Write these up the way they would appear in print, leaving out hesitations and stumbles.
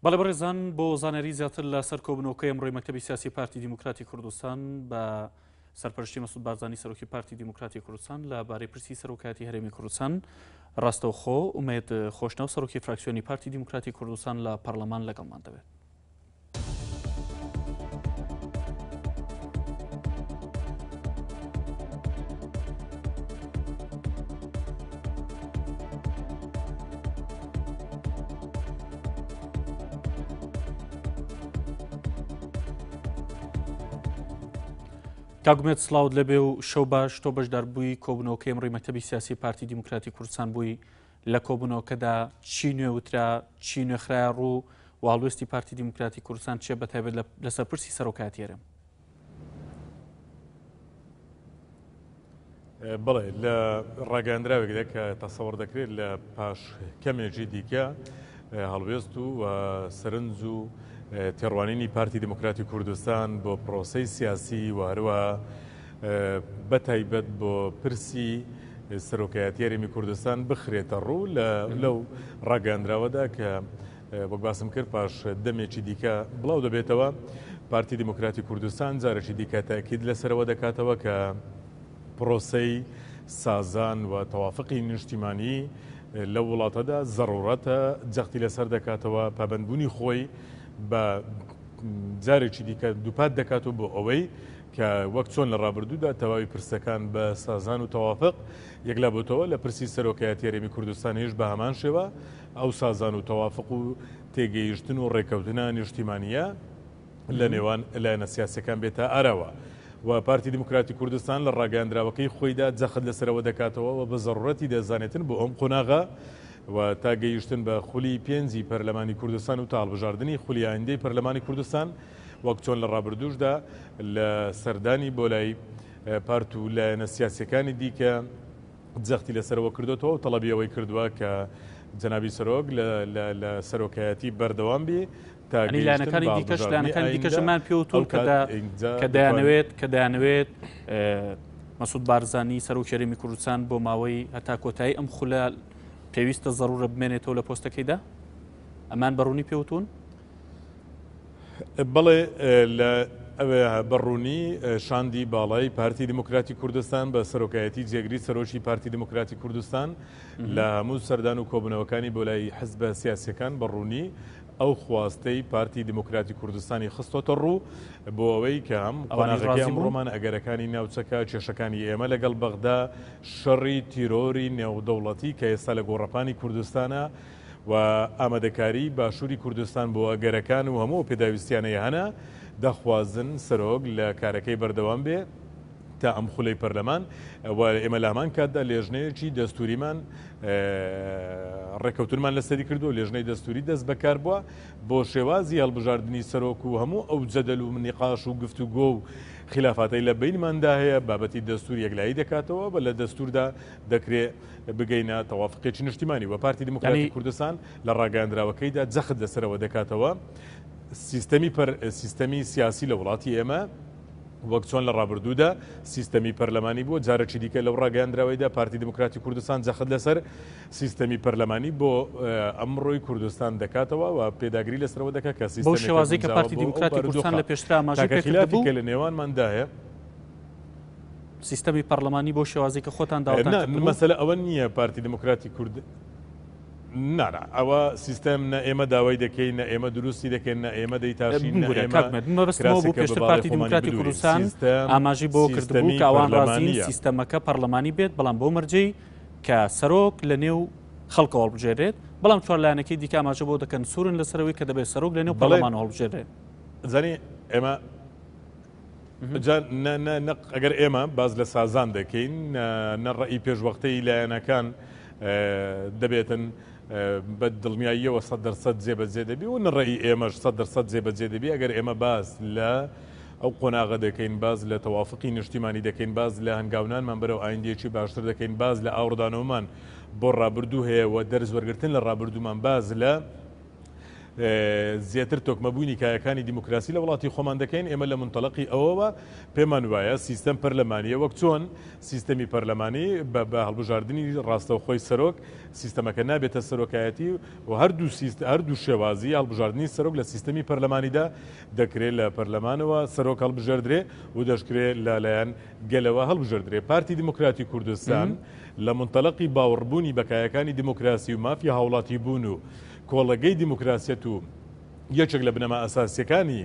بەڵێ بەڕێزان بۆ زانیاری زیاتر لە سەر کۆبوونەوەکەی ئەمڕۆی مەکتەبی سیاسی پارتی دیموکراتی کوردستان بە سەرپەرشتی مەسعود بارزانی سەرۆکی پارتی دیموکراتی کوردستان لە بارەی پرسی سەرۆکایەتی هەرێمی کوردستان ڕاستەوخۆ ئومێد خۆشناو سەرۆکی فراکسیۆنی پارتی دیموکراتی کوردستان لە پەرلەمان لەگەڵمان دەبێت. کاک ئومێد سڵاوت لێبێ و شەو باش تۆ بەشداربووی کۆبوونەوەکەی ئەمڕۆی مەکتەبی سیاسی پارتی دیموکراتی کوردستان بووی لە کۆبوونەوەکەدا چی نوێ وترا چی نوێخرایە ڕوو و هەڵوێستی پارتی دیموکراتی کوردستان چیە بە تایبەت لەسەر پرسی سەرۆکایەتی هەرێم؟ بەڵێ لە ڕاگەیاندراوێکدا کە تەسەوەڕ دەکرێت لە پاش کەمێکی دیکە هەڵوێست و سەرنج و تێڕوانینی پارتی دیموکراتی کوردستان بۆ پرۆسەی سیاسی و هەروەها بە تایبەت بۆ پرسی سەرۆکایەتی هەرێمی کوردستان بخرێتە ڕوو لەو ڕاگەیاندراوەدا کە وەک باسم کرد پاش دەمێکی دیکە بڵاو دەبێتەوە، پارتی دیموکراتی کوردستان جارێکی دیکە تەئکید لەسەرەوە دەکاتەوە کە پرۆسەی سازان و تەوافقی نیشتیمانی لەو وڵاتەدا زەڕوڕەتە، جەختی لەسەر دەکاتەوە پابەندبوونی خۆی بە جارێکی دیکە دووپات دەکاتەوە بۆ ئەوەی کە وەک چۆن لە ڕابردوودا تەواوی پرسەکان بە سازان و تەوافق یەکلا بۆتەوە لە پرسی سەرۆکایەتی هەرێمی کوردستانیش بە هەمان شێوە ئەو سازان و تەوافق و تێگەیشتن و ڕێکەوتنە نیشتیمانییە لە نێوان لایەنە سیاسیەکان بێتە ئاراوە و پارتی دیموکراتی کوردستان لە ڕاگەیاندراوەکەی خۆیدا جەخت لەسەرەوە دەکاتەوە و بە زەڕوڕەتی دەزانێتن بۆ ئەم قۆناغە و تا گەیشتن بە خولی پێنجی پەرلەمانی کوردستان و تا هەڵبژاردنی خولی ئایندەی پەرلەمانی کوردستان وەک چۆن لە ڕابردووشدا لە سەردانی بۆ لای پارت و لایەنە سیاسیەکانی دیکە جەختی لەسەرەوە کردۆتەوە و تەڵەبی ئەوەی کردووە کە جەنابی سەرۆک لە سەرۆکایەتی بەردەوام بی تا یعنی گەیشتن لایەنەکانی بە دیکەش هەڵبژاردنی لایەنەکانی دیکەش ئایندە ئەمان پێوتون ئەو کە کات دا ئینجا کە دەتوانین دەیانەوێت کە دەیانەوێت مەسعود بارزانی سەرۆکی هەرێمی کوردستان بۆ ماوەی هەتا کۆتایی ئەم خولە پێویستە زەڕورە بمێنێتەوە لە پۆستەکەیدا ئەمان بەڕوونی پێوتون؟ بەڵێ لە بە ڕوونی شاندی باڵای پارتی دیموکراتی کوردستان بە سەرۆکایەتی جێگری سەرۆکی پارتی دیموکراتی کوردستان لە هەموو سەردان و کۆبوونەوەکانی بۆ لای حزبە سیاسیەکان بە ڕوونی ئەو خواستەی پارتی دیموکراتی کوردستانی خستۆتە ڕوو بۆ ئەوەی کە هەم ئەوانیش قۆناغەکەی ڕازی بوون؟ ئەمڕۆمان ئەگەرەکانی ناوچەکە کێشەکانی ئێمە لەگەڵ بەغدا شەڕی تیرۆری نێودەوڵەتی کە ئێستا لە گۆڕەپانی کوردستانە و ئامادەکاریی باشووری کوردستان بۆ ئەگەرەکان و هەموو ئەو پێداویستیانەی هەنە، دەخوازن سەرۆک لە کارەکەی بەردەوام بێ تا ئەم خولەی پەرلەمان و ئێمە لە هەمان کاتدا لێژنەیەکی دەستووریمان ڕێککەوتنمان لەسەری کردووە، لێژنەی دەستووری دەست بەکار بووە بۆ شێوازی هەڵبژاردنی سەرۆک و هەموو ئەو جەدەل و نیقاش و گفتوگۆ و خیلافاتەی لە بەینماندا هەیە، بابەتی دەستوور یەکلایی دەکاتەوە و لە دەستووردا دەکرێ بگەینە تەوافقێکی نیشتیمانی و پارتی دیموکراتی کوردستان لە ڕاگەیاندراوەکەیدا جەخت لەسەرەوە دەکاتەوە سیستەمی پەر سیستەمی سیاسی لە وڵاتی ئێمە وەک چۆن لە ڕابردوودا سیستەمی پەرلەمانی بووە جارێکی دیکە لەو ڕاگەیاندراوەیدا پارتی دیموکراتی کوردستان جەخت لەسەر سیستەمی پەرلەمانی بۆ ئەمڕۆی کوردستان دەکاتەوە و پێداگری لەسەرەوە دەکات کە بەو سیستەمێکە شێوازەی کە گونجاوە پارتی بۆ ئەو دیموکراتی کوردستان بارودۆخە لە پێشترا ئاماژەی تاکە پێکردبوو خیلافی کە لە نێوانماندایە سیستەمی پەرلەمانی بەو شێوازەی کە خۆتان داواتان نا کردبوو؟ مەسەلە ئەوە نییە پارتی دیموکراتی کورد نا نا ئەوە سیستەم نە ئێمە داوای دەکەین نە ئێمە دروستی دەکەین نە ئێمە دەیتاشین نە ببورە ئێمە کاک مەد مەبەستمەوە بوو کراسێکە بە پێشتر باڵی پارتی خۆمانی دیموکراتی بدورین کوردستان سیستەم ئاماژەی بەوە کردبوو سیستەمی کە ئەوان ڕازین پەرلەمانییە. سیستەمەکە پەرلەمانی بێت بەڵام بەو مەرجەی کە سەرۆک لە نێو خەڵکەوە هەڵبژێرێت بەڵام چوار لایەنەکەی دیکە ئاماژە بۆ دەکەن سوورن لەسەرەوەی کە دەبێت سەرۆک لە نێو بەڵێ پەرلەمانەوە هەڵبژێرێت. زانی ئێمە جا نە نە نە ئەگەر ئێمە باس لە سازان دەکەین نە ڕەئی پێشوەختەی لایەنەکان دەبێتن بە دڵنیاییەوە 100% جێبەجێ دەبی و نە ڕەئی ئێمەش 100% جێبەجێ دەبی ئەگەر ئێمە باس لە ئەو قۆناغە دەکەین باز لە تەوافقی نیشتیمانی دەکەین باز لە هەنگاونانمان بەرەو ئایندەیەکی باشتر دەکەین باز لە ئاوڕدانەوەمان بۆ ڕابردوو هەیە و دەرس وەرگرتن لە ڕابردوومان باز لە زیاتر تۆکمەبوونی کایەکانی دیموکراسی لە وڵاتی خۆمان دەکەین، ئێمە لە مونتەلەقی ئەوەوە پێمان وایە سیستەم پەرلەمانییە، وەک چۆن سیستەمی پەرلەمانی بە بە هەڵبژاردنی ڕاستەوخۆی سەرۆک سیستەمەکە نابێتە سەرۆکایەتی و هەردوو سیست هەردوو شێوازی هەڵبژاردنی سەرۆک لە سیستەمی پەرلەمانیدا دەکرێ لە پەرلەمانەوە سەرۆک هەڵبژێردرێ و دەشکرێ لەلایەن گەلەوە هەڵبژێردرێ. پارتی دیموکراتی کوردستان لە مونتەلەقی باوەڕبوونی بە کایەکانی دیموکراسی و مافی هاوڵاتیبوون و کۆڵەگەی دیموکراسیەت و یەکێک لە بنەما ئەساسیەکانی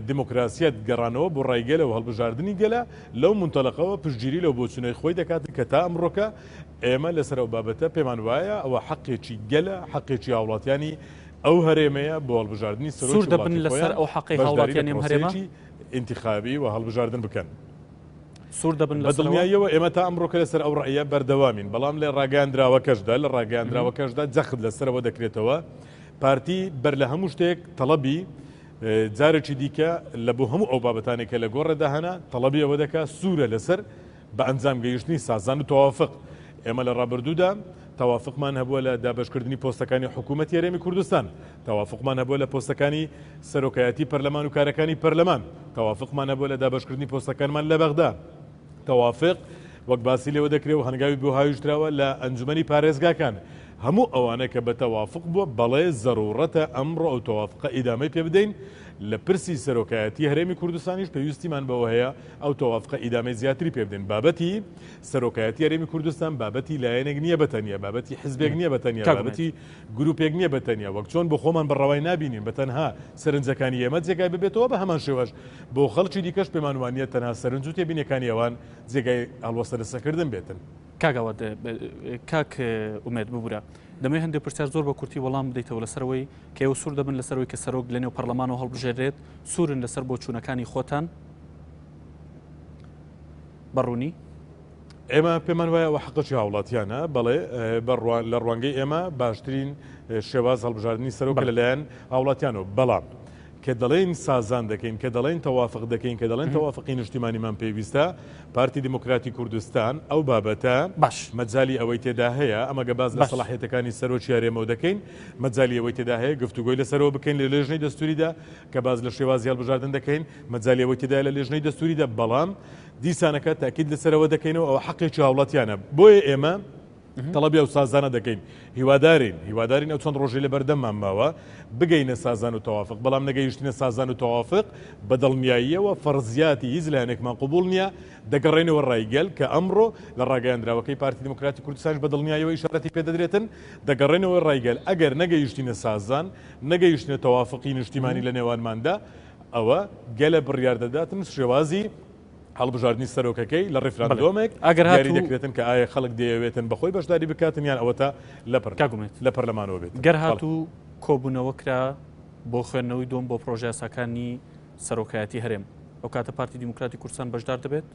دیموکراسیەت گەڕانەوە بۆ ڕای گەلە و هەڵبژاردنی گەلە، لەو مونتەلەقەوە پشتگیری لەو بۆچوونەی خۆی دەکات کە تا ئەمڕۆکە ئێمە لەسەر ئەو بابەتە پێمان وایە ئەوە حەقێکی گەلە، حەقێکی هاوڵاتیانی ئەو هەرێمەیە بۆ هەڵبژاردنی سوور سەرۆکی دەبن وڵاتی لەسەر خۆیان ئەو حەقەی بەشداری لە هاوڵاتیانی ئەم هەرێمە؟ پرۆسەیەکی ئینتیخابی و هەڵبژاردن بکەن. سوور دەبن بە لەسەرەوە؟ دڵنیاییەوە ئێمە تا ئەمڕۆکە لەسەر ئەو ڕەئیە بەردەوامین، بەڵام لە ڕاگەیاندراوەکەشدا لە ڕاگەیاندراوەکەشدا جەخت لەسەرەوە دەکرێتەوە پارتی بەر لە هەموو شتێک تەڵەبی جارێکی دیکە لە بۆ هەموو ئەو بابەتانەی کە لە گۆڕێدا هەنە تەڵەبی ئەوە دەکا سوورە لەسەر بە ئەنجام گەیشتنی سازان و تەوافق. ئێمە لە ڕابردوودا تەوافقمان هەبووە لە دابەشکردنی پۆستەکانی حکوومەتی هەرێمی کوردستان، تەوافقمان هەبووە لە پۆستەکانی سەرۆکایەتی پەرلەمان و کارەکانی پەرلەمان، تەوافقمان هەبووە لە دابەشکردنی پۆستەکانمان لە بەغدا. تەوافق وەک باسی لێوە دەکرێ و هەنگاوی بۆ هاویشتراوە لە ئەنجومەنی پارێزگاکان. هەموو ئەوانە کە بە تەوافق بووە، بەڵێ زەرووڕەتە ئەمڕۆ ئەو تەوافقە ئیدامەی پێ بدەین. لە پرسی سەرۆکایەتی هەرێمی کوردستانیش پێویستیمان بەوە هەیە ئەو تەوافقە ئیدامەی زیاتری پێ بدەین. بابەتی سەرۆکایەتی هەرێمی کوردستان بابەتی لایەنێک نییە بە تەنیا، بابەتی حزبێک نییە بە تەنیا، کاک ئومێد. بابەتی گروپێک نییە بە تەنیا. وەک چۆن بۆ خۆمان بە ڕەوای نابینین بە تەنها سەرنجەکانی ئێمە جێگای ببێتەوە، بە هەمان شێوەش بۆ خەڵکی دیکەش پێمان وانییە تەنها سەرنج و تێبینیەکانی ئەوان جێگای هەڵوەستە لەسەرکردن بێتن. کاک ئاوات، کاک ئومێد ببورە دەمەوێت هەندێک پرسیار زۆر بە کورتی وەڵام بدەیتەوە لەسەرەوەی کە ئێوە سوور دەبن لەسەرەوەی کە سەرۆک لەنێو پەرلەمانەوە هەڵبژێرێت، سوورن لەسەر بۆچوونەکانی خۆتان بە ڕوونی؟ ئێمە پێمان وایە ئەوە حەقێکی هاوڵاتیانە، بەڵێ لە ڕوانگەی ئێمە باشترین شێواز هەڵبژاردنی سەرۆکە لەلایەن هاوڵاتیانەوە، بەڵام کە دەڵێین سازان دەکەین، کە دەڵێین تەوافق دەکەین، کە دەڵێن تەوافقی نیشتیمانیمان پێویستە، پارتی دیموکراتی کوردستان ئەو بابەتە باش. مەجالی ئەوەی تێدا هەیە، ئەمە گە باس لە سەڵاحیەتەکانی سەرۆکی هەرێمەوە دەکەین، مەجالی ئەوەی تێدا هەیە گفتوگۆی لەسەرەوە بکەین لە لێژنەی دەستوریدا، کە باس لە شێوازی هەڵبژاردن دەکەین، مەجالی ئەوەی تێدایە لە لێژنەی دەستوریدا، بەڵام دیسانەکە تاکید لەسەرەوە دەکەینەوە ئەوە حەقێکی هاوڵاتیانە، بۆیە ئێمە تەڵەبی ئەو سازانە دەکەین، هیوادارین هیوادارین ئەو چەند ڕۆژەی لەبەردەممان ماوە بگەینە سازان و تەوافق، بەڵام نەگەیشتینە سازان و تەوافق بە دڵنیاییەوە فەرزیاتی هیچ لایەنێکمان قبوڵ نییە، دەگەڕێینەوە ڕای گەل کە ئەمڕۆ لە ڕاگەیاندراوەکەی پارتی دیموکراتی کوردستانیش بە دڵنیاییەوە ئیشارەتی پێدەدرێتن، دەگەڕێینەوە ڕای گەل ئەگەر نەگەیشتینە سازان، نەگەیشتینە تەوافقی نیشتیمانی لە نێوانماندا، ئەوە گەلە بڕیار دەداتن شێوازی هەڵبژاردنی سەرۆکەکەی لە ڕیفراندۆمێک ئەگەر دیاری هاتوو دەکرێتن کە ئایا خەڵک دەیەوێتن بەخۆی بەشداری بکاتن یان ئەوەتا لە پەر کاک ئومێد لە پەرلەمانەوە بێتن. گەر بەڵێ. هاتوو کۆبوونەوە کرا بۆ خوێندنەوەی دووەم بۆ پڕۆژەیاساکانی سەرۆکایەتی هەرێم ئەو کاتە پارتی دیموکراتی کوردستان بەشدار دەبێت؟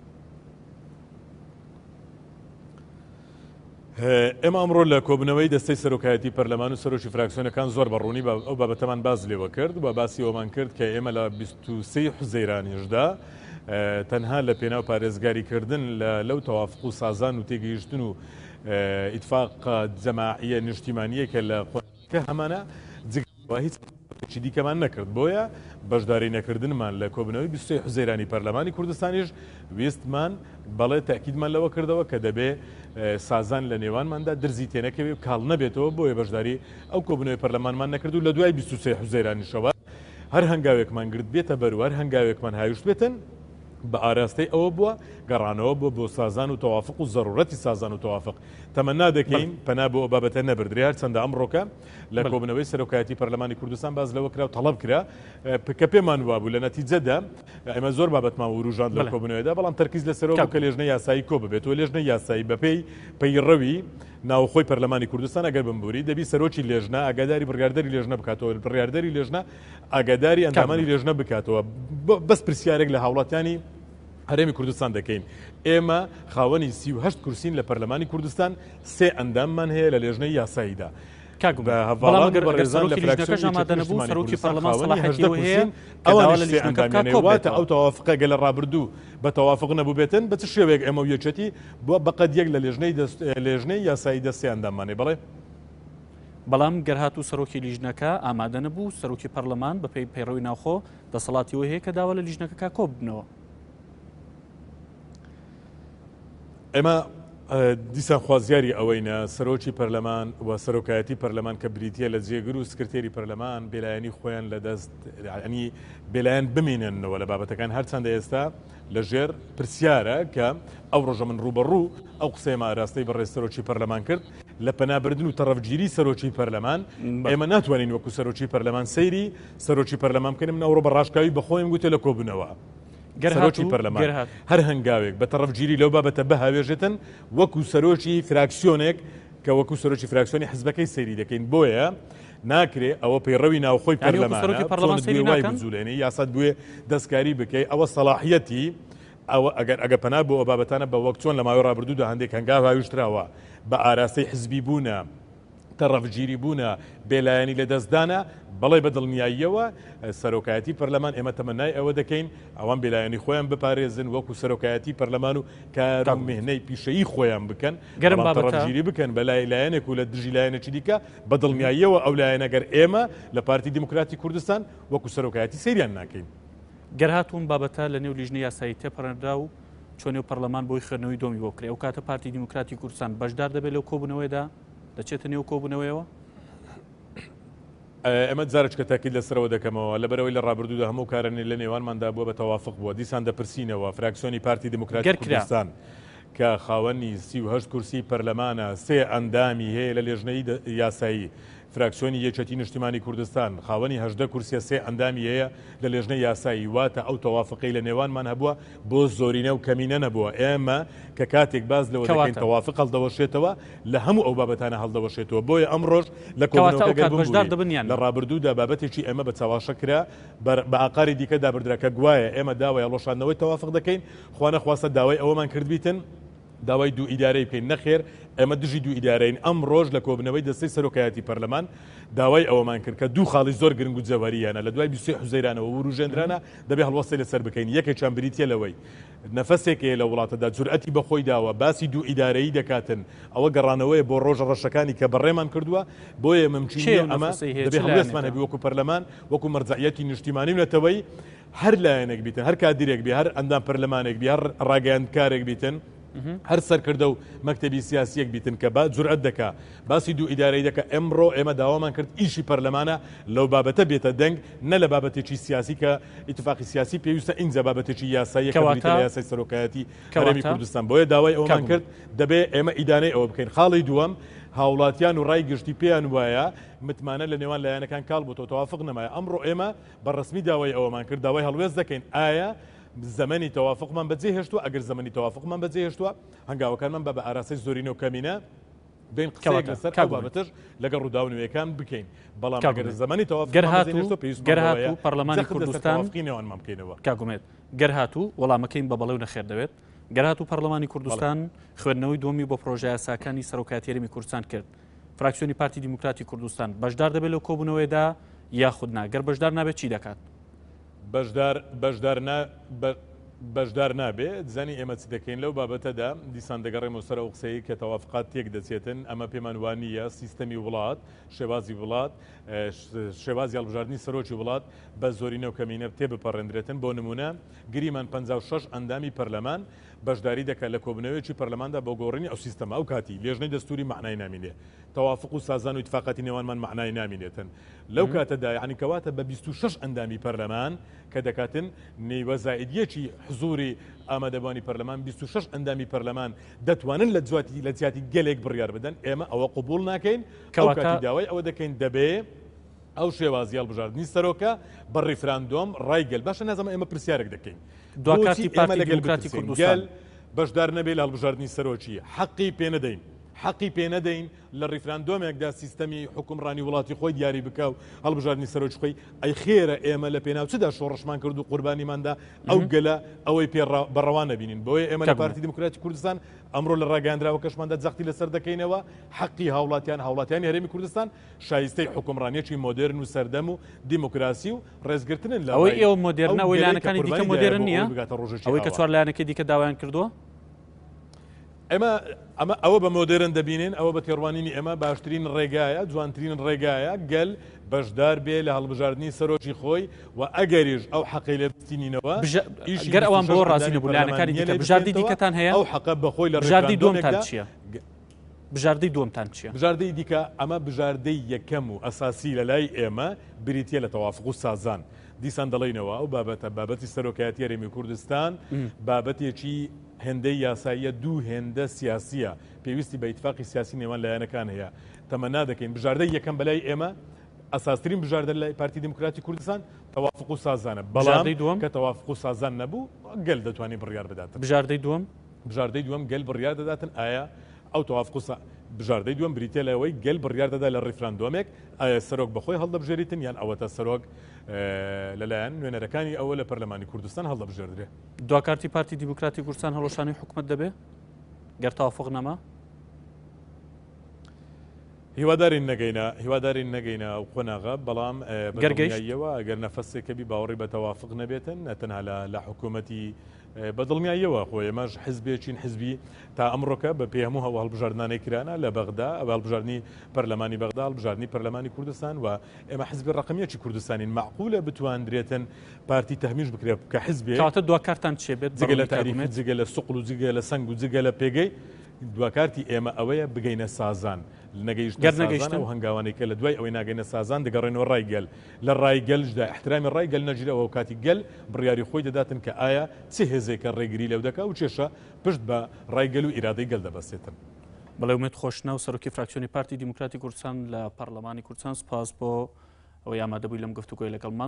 ئێمە ئەمڕۆ لە کۆبوونەوەی دەستەی سەرۆکایەتی پەرلەمان و سەرۆکی فراکسیۆنەکان زۆر بە ڕوونی ئەو بابەتەمان باس لێوە کرد و باسی ئەومان کرد کە ئێمە لە 23 حوزەیرانیشدا تەنها لە پێناو پارێزگاریکردن لەو تەوافق و سازان و تێگەیشتن و ئیتفاق جەماعیە نیشتیمانیە کە لە کە هەمانە جگە لەوە هیچ هەڵسوکەوتێکی دیکەمان نەکرد، بۆیە بەشداری نەکردنمان لە کۆبوونەوەی 23 حوزەیرانی پەرلەمانی کوردستانیش ویستمان بەڵێ تەئکیدمان لەوە کردەوە کە دەبێ سازان لە نێوانماندا درزی تێنەکەوێ و کاڵ نەبێتەوە، بۆیە بەشداری ئەو کۆبوونەوەی پەرلەمانمان نەکرد و لە دوای 23 حوزەیرانیشەوە هەر هەنگاوێکمان گرتبێتە بەر و هەر هەنگاوێکمان هاویشتبێتن بە ئاراستەی ئەوە بووە گەڕانەوە بووە بۆ سازان و تەوافق و زەروورەتی سازان و تەوافق. تەمەنا دەکەین پەنا بۆ ئەو بابەتە نەبردرێ، هەرچەندە ئەمڕۆکە لە کۆبوونەوەی سەرۆکایەتی پەرلەمانی کوردستان باس لەوە کرا و تەڵەب کرا کە پێمان وابوو لە نەتیجەدا ئێمە زۆر بابەتمان وروژاند لەو کۆبوونەوەدا، بەڵام تەرکیز لەسەرەوە بوو کە لێژنەی یاسایی کۆ ببێتەوە. لێژنەی یاسایی بەپێی پەیڕەوی ناوخۆی پەرلەمانی کوردستان ئەگەر بمبوری دەبی سەرۆکی لێژنە ئاگاداری بڕیاردەری لێژنە بکاتەوە، بڕیاردەری لێژنە ئاگاداری ئەندامانی لێژنە بکاتەوە. بەس پرسیارێک لە هاوڵاتیانی هەرێمی کوردستان دەکەین. ئێمە خاوەنی 38 کورسین لە پەرلەمانی کوردستان، سێ ئەنداممان هەیە لە لێژنەی یاساییدا. کاک بە بەڵام هەڤاڵان و ئەگەر ئەگەر بەڕێزان لە سەرۆکی لیژنەکەش فراکسیۆنی ئامادە یەکێتی نەبوو نیشتیمانی سەرۆکی کوردستان پەرلەمان خاوەنی سەڵاحیەتی 18 ئەوەی هەیە کورسین، کە داوا ئەوانیش لە سێ لیژنەکە بکات ئەندامیان هەیە. کۆ واتە ببێتەوە. ئەو تەوافقە گەل لە ڕابردوو بە تەوافق نەبووبێتن بە چ شێوەیەک ئێمە و یەکێتی بووە بەقەد یەک لە لێژنەی دەست لێژنەی یاسایی دەست سێ ئەنداممان هەیە. بەڵێ. بەڵام گەر هاتوو سەرۆکی لیژنەکە ئامادە نەبوو، سەرۆکی پەرلەمان بەپێی پەیڕەوی ناوخۆ دەسەڵاتی ئەوەی هەیە کە داوا لە لیژنەکە کا کۆببنەوە. ئێمە دیسان خوازیاری ئەوەینە سەرۆکی پەرلەمان و سەرۆکایەتی پەرلەمان کە بریتییە لە جێگر و سکرتێری پەرلەمان بێلایەنی خۆیان لە دەست ینی بێلایەن بمینێنەوە لە بابەتەکان هەرچەندە ئێستا لەژێر پرسیارە کە ئەو ڕۆژە من ڕووبەڕوو ئەو قسەیەم ئاراستەی بەڕێز سەرۆکی پەرلەمان کرد لە پەنابردن و تەڕەفگیری سەرۆکی پەرلەمان ئێمە ناتوانین وەکو سەرۆکی پەرلەمان سەیری سەرۆکی پەرلەمان بکەین من ئەوڕۆ بە ڕاشکاوی بە خۆیم گوتێ لە کۆبوونەوە سەرۆکی پەرلەمان هەر هەنگاوێک بە تەڕەفگیری لەو بابەتە بهاوێژێتن وەکو سەرۆکی فراکسیۆنێک کە وەکو سەرۆکی فراکسیۆنی حزبەکەی سەیری دەکەین بۆیە ناکرێ ئەوە پەیڕەوی ناوخۆی پەرلەمانە وای بجولێنی یاسات بوێ دەستکاری بکەی ئەوە سەڵاحیەتی ئەوە ئەگەر ئەگە پەنا بۆ ئەو بابەتانە بە وەک چۆن لە ماوەی ڕابردوودا هەندێک هەنگاو هاویشتراوە بە ئاراستەی حزبی بوونە، تەڕەفگیری بوونە، بێلایەنی لەدەستدانە، بەڵێ بە دڵنیاییەوە سەرۆکایەتی پەرلەمان ئێمە تەمەنای ئەوە دەکەین ئەوان بێلایەنی خۆیان بپارێزن وەکو سەرۆکایەتی پەرلەمان و کار و مهنەی پیشەیی خۆیان بکەن، گەرم بەڵام بابەتە. تەڕەفگیری بکەن بە لای لایەنێک و لە دژی لایەنێکی دیکە بە دڵنیاییەوە ئەو لایەنە گەر ئێمە لە پارتی دیموکراتی کوردستان وەکو سەرۆکایەتی سەیریان ناکەین. گەر هاتوو ئەم بابەتە لە نێو لیژنەی یاسایی تێپەڕێنرا و چۆ نێو پەرلەمان بۆی خوێندنەوەی دۆمی بۆ بکرێ، ئەوکاتە پارتی دیموکراتی کوردستان بەشدار دەبێت لەو کۆبوونەوەیەدا؟ دەچێتە نێو کۆبوونەوەیەوە؟ ئێمە جارێکە تاکید لەسەرەوە دەکەمەوە، لەبەرئەوەی لە ڕابردوودا هەموو کارە لە نێوانماندا بووە بە تەوافق بووە، دیسان دەپرسینەوە فراکسیۆنی پارتی دیموکراتی گەر کرا. کوردستان کە خاوەنی 38 کورسی پەرلەمانە، سێ ئەندامی هەیە لە لێژنەی یاسایی، فراکسیۆنی یەکێتی نیشتیمانی کوردستان خاوەنی 18 کورسیە سێ ئەندامی هەیە لە لێژنەی یاسایی، واتە ئەو تەوافقەی لە نێوانمان هەبووە بۆ زۆرینە و کەمینە نەبووە، ئێمە کە کاتێک باس لەوە دەکەین کەواتە. تەوافق هەڵدەوەشێتەوە لە هەموو ئەو بابەتانە هەڵدەوەشێتەوە، بۆیە ئەمڕۆش لە کەواتە کۆبوونەوەکە ئەو گەر کات بەشدار بمبوری دەبن یان لە نا؟ ڕابردوودا بابەتێکی ئێمە بە چەواشە کرا بە ئاقاری دیکەدا بردرا کە گوایە ئێمە داوای هەڵوەشاندنەوەی تەوافق دەکەین، خوانەخواستە داوای ئەوەمان کردبیتن داوای دوو ئیدارەی بکەین، نەخێر ئێمە دژی دوو ئیدارەین، ئەمڕۆش لە کۆبوونەوەی دەستەی سەرۆکایەتی پەرلەمان داوای ئەوەمان کرد کە دوو خاڵی زۆر گرنگ و جەوهەرییانە لە دوای 23 حوزەیرانەوە وروژێنرانە دەبێ هەڵوەستەی لەسەر بکەین، یەکێکیان بریتییە لەوەی نەفەسێک هەیە لە وڵاتەدا جورئەتی بە خۆی داوە باسی دوو ئیدارەیی دەکاتن، ئەوە گەڕانەوەیە بۆ ڕۆژە ڕەشەکانی کە بەڕێمان کردووە، بۆیە ممکین کێ نییە ئەو ئەمە نەفەسەی هەیە؟ دەبێ چ هەڵوێستمان لایەنێکە؟ هەبی وەکو پەرلەمان وەکو مەرجەعیەتی نیشتیمانی و نەتەوەیی هەر لایەنێک بیتن، هەر کادیرێک بی، هەر ئەندام پەرلەمانێک بی، هەر ڕاگەیاندکارێک بیتن، هەر سەرکردە و مەکتەبی سیاسیەک بیتن کە با جورئەت دەکا باسی دوو ئیدارەی دەکا، ئێمڕۆ ئێمە داوامان کرد ئیشی پەرلەمانە لەو بابەتە بێتە دەنگ نە لە بابەتێکی سیاسی کە ئیتفاقی سیاسی پێویستە ئینجا بابەتێکی یاساییە کە بریتیە کەواتە لە یاسای سەرۆکایەتی هەرێمی کەواتە کوردستان بۆیە داوای کاک ئەوەمان ئومێد. کرد دەبێ ئێمە ئیدانەی ئەوە بکەین. خاڵی دووەم هاوڵاتیان و ڕای گشتی پێیان وایە متمانە لە نێوان لایەنەکان کاڵ بۆتەوە تەوافق نەمایە ئەمڕۆ ئێمە بە ڕەسمی داوای ئەوەمان کرد، داوای هەڵوێست دەکەین، ئایا زەمەنی تەوافوقمان بەجێ هێشتووە؟ ئەگەر زەمەنی تەوافوقمان بەجێ هێشتووە، هەنگاوەکانمان با بە ئاراستەی زۆرینە و کەمینە بێین قسەیەک کەواتە لەسەر ئەو کاک ئومێد. بابەتەش لەگەڵ ڕووداوە نوێیەکان بکەین. بەڵام کاک ئەگەر ئومێد. زەمەنی گەر تەوافوقمان بەجێ هاتوو نەهێشتووە، پێویستمان گەر بەوەیە هاتوو پەرلەمانی جەخت لەسەر کوردستان تەوافقی نێوانمان بکەینەوە. کاک ئومێد، گەر هاتوو وەڵامەکەیم بە بەڵێ و نەخێر دەوێت، گەر هاتوو پەرلەمانی بەڵێ. کوردستان خوێندنەوەی دووەمی بۆ پرۆژەیاساکانی سەرۆکایەتی هەرێمی کوردستان کرد، فراکسیۆنی پارتی دیموکراتی کوردستان بەشدار دەبێت لەو کۆبوونەوەیەدا یاخود نا؟ گەر بەشدار نابێت چی دەکات؟ بەشدار بەشدار نا بەشدار نابێ زانی ئێمە چ دەکەین لەو بابەتەدا دیسان دەگەڕێمەوە سەر ئەو قسەی کە تەوافقات تێک دەچێتن ئەمە پێمان وانییە سیستەمی وڵات شێوازی وڵات شێوازی هەڵبژاردنی سەرۆکی وڵات بە زۆرینە و کەمینە تێ بپەڕێندرێتن بۆ نمونە گریمان 56 ئەندامی پەرلەمان بەشداری دەکات لە کۆبوونەوەیەکی پەرلەماندا بۆ گۆڕینی ئەو سیستەمە، ئەو کاتی لێژنەی دەستووری مەعنای نامینێ، تەوافوق و سازان و ئیتفاقاتی نێوانمان مەعنای نامینێتن لەو کاتەدا، یەعنی کەواتە بە 26 ئەندامی پەرلەمان کە دەکاتن نیوە زائید یەکی حزووری ئامادەبووانی پەرلەمان، 26 ئەندامی پەرلەمان دەتوانن لە جواتی لە جیاتی گەلێک بڕیار بدەن، ئێمە ئەوە قبووڵ ناکەین، ئەو کەواتە. کاتی داوای ئەوە دەکەین دەبێ ئەو شێوازی هەڵبژاردنی سەرۆکە بە ڕیفراندۆم ڕای گەل باشە نازانم ئێمە پرسیارێک دەکەین دوا بۆچی کارتی ئێمە پارتی لە گەل دیموکراتی بترسین کوردستان. گەل بەشدار نەبێ لە هەڵبژاردنی سەرۆکی حەقی پێ نەدەین حەقی پێ نەدەین لە ڕیفراندۆمێکدا سیستەمی حوکمڕانی وڵاتی خۆی دیاری بکا و هەڵبژاردنی سەرۆکی خۆی ئەی خێرە ئێمە لە پێناو چدا شۆڕشمان کرد و قوربانیماندا ئەو گەلە ئەوەی پێ بە ڕەوا نەبینین بۆیە ئێمە لە کاک پارتی دیموکراتی کوردستان ئەمڕۆ لە ڕاگەیاندراوەکەشماندا جەختی لەسەر دەکەینەوە حەقی هاوڵاتیان هاوڵاتیانی هەرێمی کوردستان شایستەی حوکمڕانیەکی مۆدێرن و سەردەم و دیموکراسی و ڕێزگرتنن لە ئەوەی ڕای ئێوە ئەو مۆدێرنە، ئەوەی گەلەی کە لایەنەکانی دیکە قوربانی دایە مۆدێرن بۆ نییە؟ ئەوەی بگاتە ڕۆژێکی ئەوەی کە ئاوا. چوار لایەنەکەی دیکە داوایان کردووە؟ ئێمە ئەمە ئەوە بە مۆدێرن دەبینین، ئەوە بە تێڕوانینی ئێمە باشترین ڕێگایە، جوانترین ڕێگایە گەل بەشدار بێ لە هەڵبژاردنی سەرۆکی خۆی و ئەگەریش ئەو حەقەی لێ بستینینەوە، ئیشی گەر ئەوان 26 بەوە ڕازی ئەندامی نەبوون، پەرلەمان لایەنەکانی نییە دیکە لێی بژاردەی بستێنتەوە، دیکەتان هەیە؟ ئەو حەقە بە خۆی لە بژاردەی دووەمتان ڕیفراندۆمێکدا چییە؟ بژاردەی دووەمتان چییە؟ بژاردەی دیکە، ئەمە بژاردەی یەکەم و ئەساسی لە لای ئێمە بریتییە لە تەوافق و سازان. دیسان دەڵێینەوە ئەو بابەتە، بابەتی سەرۆکایەتی هەرێمی کوردستان بابەتێکی هێندەی یاساییە دوو هێندە سیاسییە، پێویستی بە ئیتفاقی سیاسی نێوان لایەنەکان هەیە. تەمەنا دەکەین بژاردەی یەکەم بەلای ئێمە ئەساسترین بژاردە لای پارتی دیموکراتی کوردستان تەوافق و سازانە، بەڵام بژاردەی دووەم؟ کە تەوافق و سازان نەبوو گەل دەتوانێت بڕیار بداتن. بژاردەی دووەم؟ بژاردەی دووەم گەل بڕیار دەداتن ئایا ئەو تەوافق و بژاردەی دووەم بریتیە لەوەی گەل بڕیار دەدا لە ڕیفراندۆمێک ئایا سەرۆک بەخۆی هەڵدەبژێریتن یان ئەوەتە سەرۆک لەلایەن نوێنەرەکانی ئەوە لە پەرلەمانی کوردستان هەڵدەبژێردرێ. دواکارتی پارتی دیموکراتی کوردستان هەڵوەشانەوەی حکومەت دەبێ گەر تەوافق نەما؟ هیوادارین نەگەینە هیوادارین نەگەینە ئەو قۆناغە بەڵام بە گەر گەیشت؟ دڵنیاییەوە ئەگەر نەفەسێکە بی باوەڕی بە تەوافق نەبێتن نە تەنها لە لە حکوومەتی بە دڵنیاییەوە خۆ ئێمەش حزبێکین حزبی تا ئەمڕۆکە بە پێی هەموو ئەو هەڵبژاردنانەی کرانە لە بەغدا ئەو هەڵبژاردنی پەرلەمانی بەغدا هەڵبژاردنی پەرلەمانی کوردستان و ئێمە حزبی ڕەقەم یەکی کوردستانین مەعقولە بتواندرێتن پارتی تەهمیش بکرێت کە حزبێک کەواتە دواکارتان چیە بێت جگە لە بەڕوونی کاک تاریخ ئومێد؟ جگە لە سوقڵ و جگە لە سەنگ و جگە لە پێگەی دواکارتی ئێمە ئەوەیە بگەینە سازان نەگەیشتنە گەر سازان نەگەیشتن؟ ئەو هەنگاوانەی کە لە دوای ئەوەی ناگەینە سازان دەگەڕێنەوە ڕای گەل لە ڕای گەلشدا ئیحترامی ڕای گەل نەگیرا ئەو کاتی گەل بڕیاری خۆی دەداتن کە ئایا چ هێزێکە ڕێگری لەو دەکا و کێشە پشت بە ڕای گەل و ئیرادەی گەل دەبەستێتن. بەڵێ ئومێد خۆشناو سەرۆکی فراکسیۆنی پارتی دیموکراتی کوردستان لە پەڕلەمانی کوردستان سوپاس بۆ ئەوەی ئامادەبووی لەم گفتوگۆی لەگەڵمان.